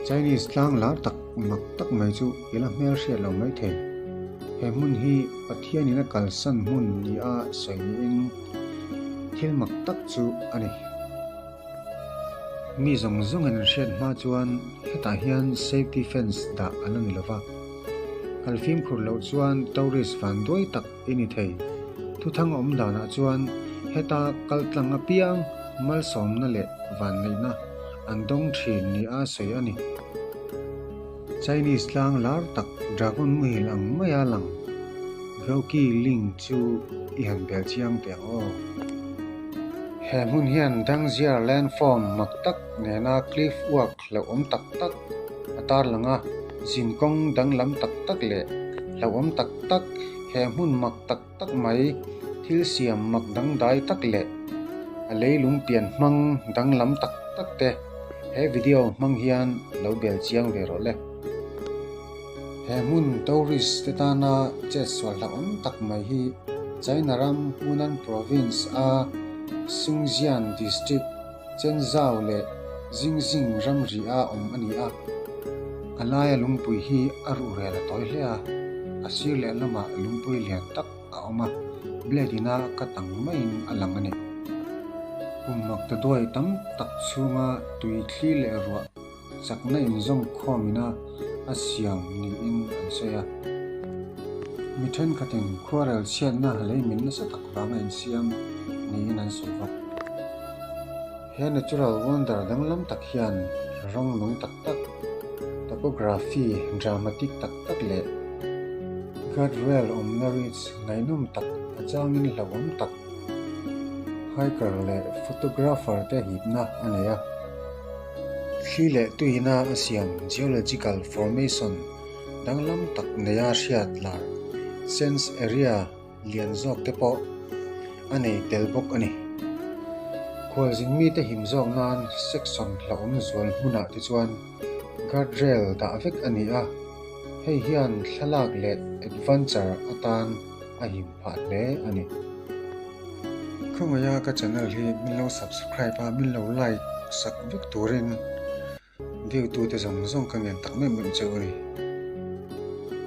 Chinese tlang lar tak mak tak mai chu i la hmel hriat lo mai thei. He hmun hi Pathianin a kalsan hmun nia sawi niin thil mak tak chu a ni. Mi zawng zawngin an hriat hma chuan hetah hian safety fence dah a la ni lo va. Kal fimkhur loh chuan tourist vanduai tak i ni thei. Thuthang awm danah chuan heta kal tlang apiang malsawmna leh vanneihna an dawng thin nia sawi a ni. Chinese tlang lar tak dragon muhil ang maia lang Gauki Ling chu i han bel chiang teh ang aw. He hmun hian Dangziar landform mak tak nena cliff uak hlauhawm tak tak a tarlang a, zinkawng danglam tak tak leh hlauhawm tak tak he hmun mak tak tak mai thil siam mak dangdai tak leh a leilung pian hmang danglam tak tak te he video hmang hian lo bel chiang ve rawh le. He hmun tourist te tana chetsual hlauhawm tak mai hi China ram Hunan Province a Songjiang District Chenzhou leh Jingjing ramri a awm a ni a. A laia lungpui hi a ruhrel a tawi hle a, a sir leh lamah lungpui lian tak a awm a, blade ina ka tang maiin a lang a ni. Kum mak ta duai tam tak chhunga tui thli leh ruah chakna inzawm khawmina a siam niin an sawi a. Mi thenkhatin khuarel chhiatna lei min nasa tak vanga insiam niin an sawi bawk. He natural wonder danglam tak hian rawng nung tak tak, topography dramatic tak tak leh guardrail awmna ridge ngaihnawm tak a changin hlauhawm tak hiker leh photographer te hipna a nei a. Thli leh tuina a siam geological formation danglam tak neia hriat lar sense area lian zawk te pawh a nei tel bawk a ni. Khualzin mite him zawk nan section hlauhawm zual hmunah te chuan guardrail dah vek a ni a, hei hian thlalak leh adventure atan a him phah hle a ni. Khawngaih a ka channel hi min lo subscribe a, min lo like sak vek turin view tute zawng zawng ka ngen tak meuh meuh cheu a ni.